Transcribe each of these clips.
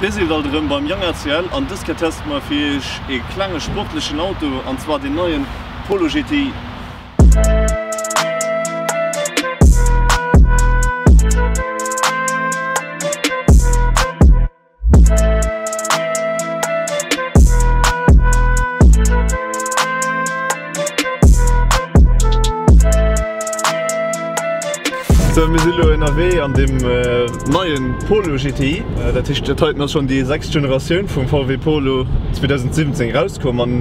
Dir sidd alt erëm beim Young RCL an dës Kéier teste mer fir iech ee klenge sportlechen Auto an zwar deen neien Polo GTI. Sou, mir si lo ënnerwee an deem neien Polo GTI. Dat heescht, dat heiten ass schonn déi sechst Generatioun vum VW Polo, 2017 erauskomm an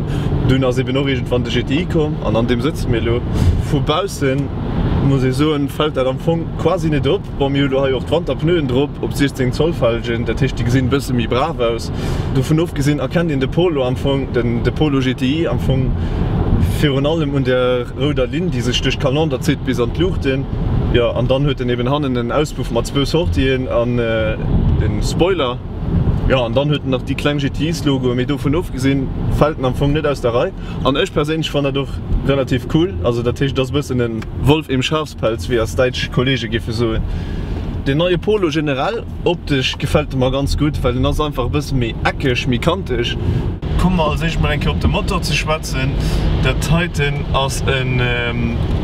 dunn ass eben och iergendwann de GTI komm an an deem sëtze mir elo. Vu baussen muss ee soen, fält dat am Fong quasi net op. Bon, mir hu lo hei och d'Wanterpneuen drop op 16 Zoll Felgen, dat heescht déi gesinn e bësse méi brav aus. Dovun ofgesinn erkennt een de Polo am Fong, den de Polo GTI am Fong virun allem un der rouder Linn déi sech duerch d'Kaländer zitt bis an d'Luuchten. Jo, an dann huet en eben hannen en Auspuff mat zwou Sortien an den Spoiler. Jo, an dann huet en nach déi kleng GTIs-Logoe, mee dovun ofgesinn fält en am Fong net aus der Rei. An ech perséinlech fannen dat och relativ cool. Also dat heescht et ass e bëssen en Wolf im Schafspelz, wéi eis däitsch Kollege géife soen. Den neie Polo generell, optesch gefält e mer ganz gutt, well en ass einfach e bësse méi eckeg, méi kanteg. Komme mer als éischt mol eng Kéier op de Motor ze schwätzen. Dat heiten ass en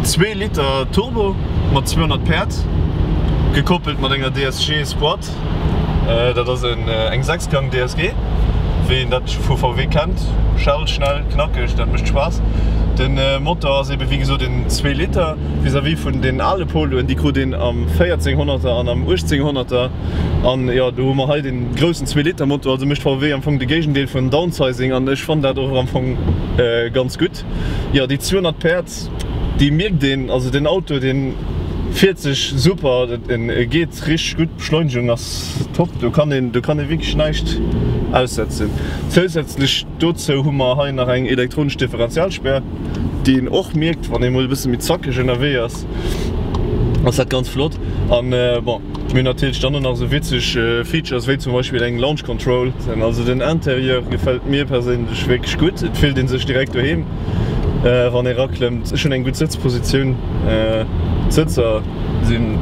zwee Liter Turbo mat 200 Päerd, gekoppelt mat enger DSG Squad. Dat ass eng Sechsgang DSG, wéi een dat vu VW kennt. Schell, schnell, knackeg, dat mécht Spaass. De Motor ass ebe wéi gesot en zwee Liter. Vis-à-vis vun den ale Poloen, déi krut een am 1400er an am 1800er. An jo, do hu mer hei de groussen Zwee-Liter-Motor. Also mécht VW am Fong de Géigendeel vun Downsizing an ech fannen dat och am Fong ganz gutt. Jo, déi 200 Päerd, déi mierkt een. Also den Auto, dee fiert sech super, e geet richteg gutt, d'Beschleunegung ass top, do kann een, do kann ee wierklech näischt aussetzen. Zousätzlech dozou hu mer hei nach eng elektronesch Differentialspär. déi een och mierkt wann ee mol e bësse méi zackeg ënnerwee ass, ass dat ganz flott. An bon, mir hunn natierlech dann och nach esou witzeg Features wéi zum Beispill eng Launch Control. Also den Interieur gefält mir perséinlech wierklech gutt, et fillt ee sech direkt doheem wann ee raklëmmt. Ech hunn eng gutt Sëtzpositioun, d'Sëtzer sinn,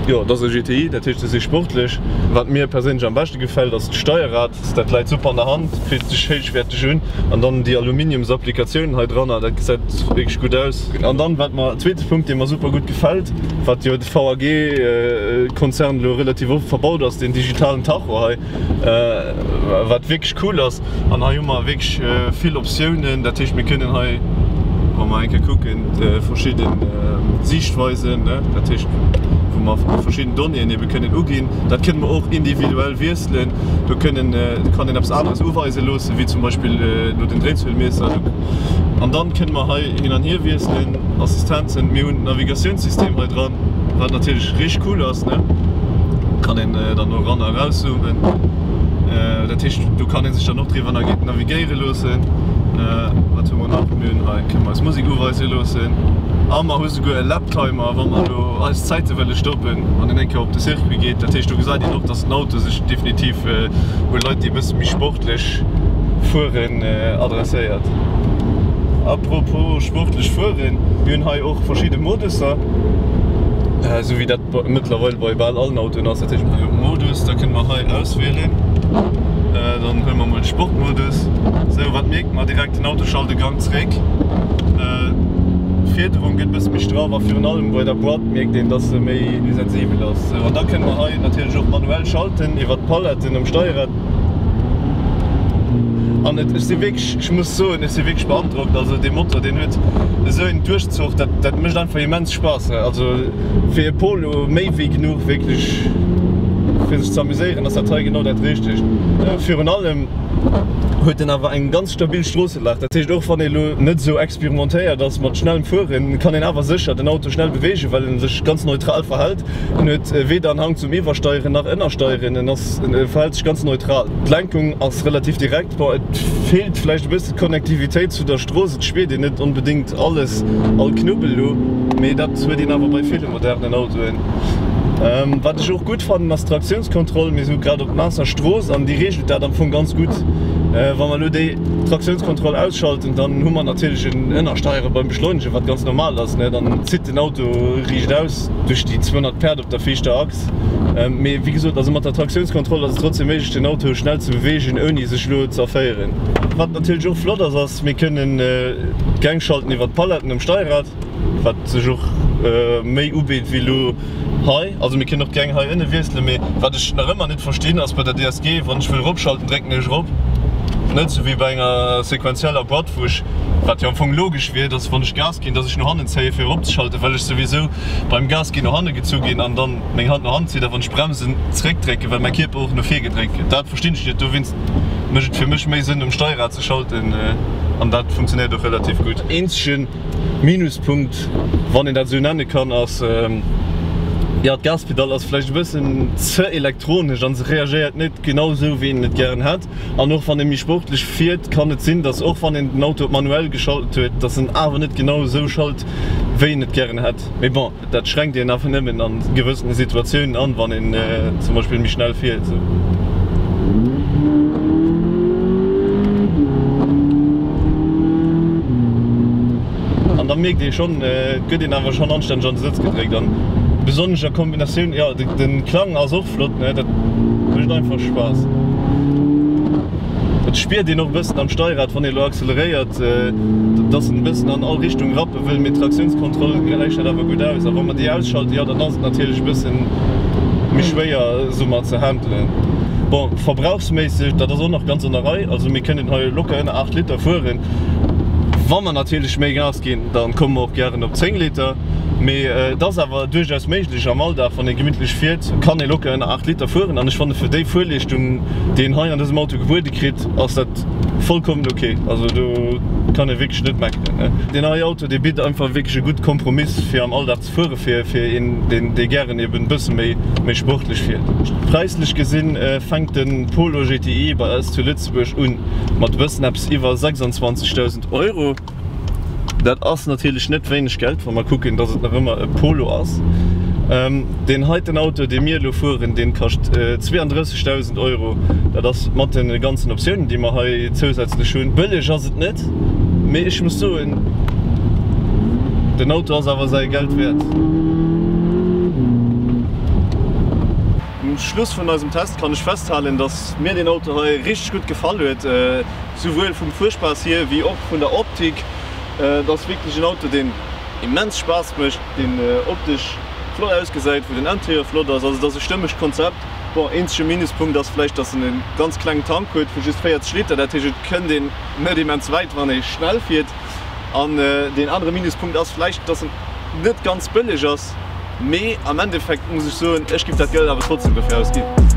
jo et ass e GTI, dat heescht se si sportlech. Wat mir perséinlech am beschte gefält ass d'Steierrad. Dat läit super an der Hand, fillt sech héichwäerteg un an dann déi Aluminiumsapplikatioun hei dranner, dat gesäit wierklech gutt aus. An dann wat mer, zweete Punkt dee mer super gutt gefält, wat jo de VAG Konzern elo relativ oft verbaut ass, deen digitalen Tacho hei, wat wierklech cool ass. An hei hu mer wierklech vill Optiounen, dat heescht mir kënnen hei, wa mer eng Kéier kucken, verschidde Siichtweisen, dat heescht wou mer verschidden Donnéeën ebe kënnen uginn. Dat kënne mer och individuell wiesselen. Do kënnen, kann een eppes aneres uweise loossen, wéi zum Beispill elo den Dréizuelmiesser. An dann kënne mer hei hin an hier wiesselen, Assistenzen. Mir hunn d'Navigatiounssystem hei dran, wat natierlech richteg cool ass, ne? Kann een dann och eran a erauszoomen. Dat heescht, do kann ee sech dann och driwwer navigéiere loossen. Wat hu mer nach? Mir hunn hei, kënne mer eis Musek uweise loossen a mer hu souguer e Lap-Timer, wa mer elo eis Zäite wëlle stoppen, wann een eng Kéier op de Circuit geet. Dat heescht, do gesäit een och, dass den Auto sech definitiv u Leit, déi e bësse méi sportlech fueren, adresséiert. A propos sportlech fueren, mir hunn hei och verschidde Modusser, esou wéi dat mëttlerweil bei bal allen Autoen ass. Dat heescht, mir hu Modus, da kënne mer hei auswielen. Dann huele mer mol de Sportmodus. Sou, wat mierkt mer direkt? Den Auto schalt e Gang zréck, d'Fiederung gëtt e bësse méi straff a virun allem bei der Boîte mierkt een, dass se méi sensibel ass. An da kënne mer hei natierlech och manuell schalten iwwer d'Paletten um Steierrad. An et, ech si wierklech, ech muss soen, ech si wierklech beandrockt. Also dee Motor, deen huet esou een Duerchzuch, dat, dat mécht einfach immens Spaass. Also fir e Polo méi wéi genuch wierklech fir sech ze amuséieren, ass dat hei genau dat Richtegt. Virun allem huet en awer eng ganz stabil Stroosselag. Dat heescht, och wann ee lo net esou experimentéiert ass mat schnellem Fueren, kann een awer sécher den Auto schnell beweegen, well en sech ganz neutral verhält. En huet weder en Hang zum Iwwersteieren nach Ënnersteieren, en ass, en verhält sech ganz neutral. D'Lenkung ass relativ direkt, bon et feelt vläicht e bëssen d'Connectivitéit zu der Strooss, et spiert een net onbedéngt alles, all Knubbel lo, mee dat huet een awer bei ville modernen Autoen. Wat ech och gutt fannen ass d'Traktiounskontroll. Mir si grad op naasser Strooss an déi reegelt dat am Fong ganz gutt. Wa mer elo déi Traktiounskontroll ausschalten, dann hu mer natierlech en Ënnersteiere beim Beschleunegen, wat ganz normal ass, ne? Dann zitt den Auto riicht aus duerch déi 200 Päerd op der viischter Achs. Mee wéi gesot, also mat der Traktiounskontroll ass et trotzdem méiglech den Auto schnell ze beweegen ouni sech elo ze erféieren. Wat natierlech och flott ass, ass mir kënnen d'Gäng schalten iwwer d'Paletten um Steierrad, wat sech och méi ubitt wéi elo hei. Also mir kënnen och d'Gäng hei ënne wiesselen, mee wat ech nach ëmmer net verstinn ass bei der DSG, wann ech wëll eropschalten, drécken ech erop. Net sou wéi bei enger sequenzieller Boîte, wou ech, wat jo am Fong logesch wier, dass wann ech Gas ginn, dass ech no hannen zéie fir eropzeschalten, well ech souwisou beim Gas ginn no hanne gezu ginn an dann meng Hand no hannen zitt a wann ech bremsen zeréckdrécken, well mäi Kierper och no vir gedréckt gëtt. Dat verstinn ech net. Dowéinst mécht et fir mech méi Sënn um Steierrad ze schalten an dat funktionéiert och relativ gutt. Eenzegen Minuspunkt, wann een dat esou nenne kann, ass, jo d'Gaspedall ass vläicht e bëssen ze elektronesch an se reagéiert net genau esou wéi een et gären hätt. An och wann ee méi sportlech fiert, kann et sinn, dass och wann een den Auto op manuell geschalt huet, dass en awer net genau esou schalt wéi een et gären hätt. Mee bon, dat schränkt een awer nëmmen a gewëssene Situatiounen an, wann een zum Beispill méi schnell fiert. An da mierkt ee schonn, et gëtt een awer schonn anstänneg an de Sëtz gedréckt an besonnesch a Kombinatioun, jo de Klang ass och flott, ne, dat mécht einfach Spaass. Et spiert een och e bëssen am Steierrad, wann ee lo acceleréiert, dass en e bëssen an all Richtung rappe wëll, mee d'Traktiounskontroll gläicht dat awer gutt aus. A wa mer déi ausschalten, jo dann ass et natierlech e bëssen méi schwéier soumat ze handelen. Bon, verbrauchsméisseg, dat ass och nach ganz an der Rei, also mir kënnen hei locker ënner 8 Liter fueren. Wa mer natierlech méi Gas ginn, da komme mer och gären op 10 Liter. Mee et ass awer duerchaus méiglech am Alldag, wann ee gemittlech fiert, kann ee locker ënner 8 Liter fueren. An ech fanne fir déi Fuerleeschtung, déi een hei an dësem Auto gebuede kritt, ass dat vollkommen ok. Also do kann ee wierklech net meckeren. Deen hei Auto, dee bitt einfach wierklech e gutt Kompromiss fir am Alldag ze fuere fir een, dee gären eben e bësse méi sportlech fiert. Präislech gesinn fänkt de Polo GTI bei eis zu Lëtzebuerg un mat e bëssen eppes iwwer 26.000 Euro. Dat ass natierlech net wéineg Geld, wa mer kucken, dass et nach ëmmer e Polo ass. Deen heiten Auto, dee mir elo fueren, dee kascht 32.000 Euro. Dat ass mat de ganzen Optiounen, déi mer hei zousätzlech hunn. Bëlleg ass et net, mee ech muss soen, den Auto ass awer säi Geld wäert. Um Schluss vun eisem Test kann ech festhalen, dass mir deen Auto hei richteg gutt gefall huet. Souwuel vum Fuerspaass hier wéi och vun der Optik. Et ass wierklech en Auto deen immens Spaass mécht, deen optesch flott ausgesäit, wou den Interieur flott ass. Also et ass e stëmmegt Konzept. Bon, eenzege Minuspunkt ass vläicht, dass en e ganz klengen Tank huet vu just 40 Liter. Dat heescht et kënnt een net immens wäit wann ee schnell fiert. An deen anere Minuspunkt ass vläicht, dass en net ganz bëlleg ass. Mee am Endeffekt muss ech soen, ech giff dat Geld awer trotzdem dofir ausginn.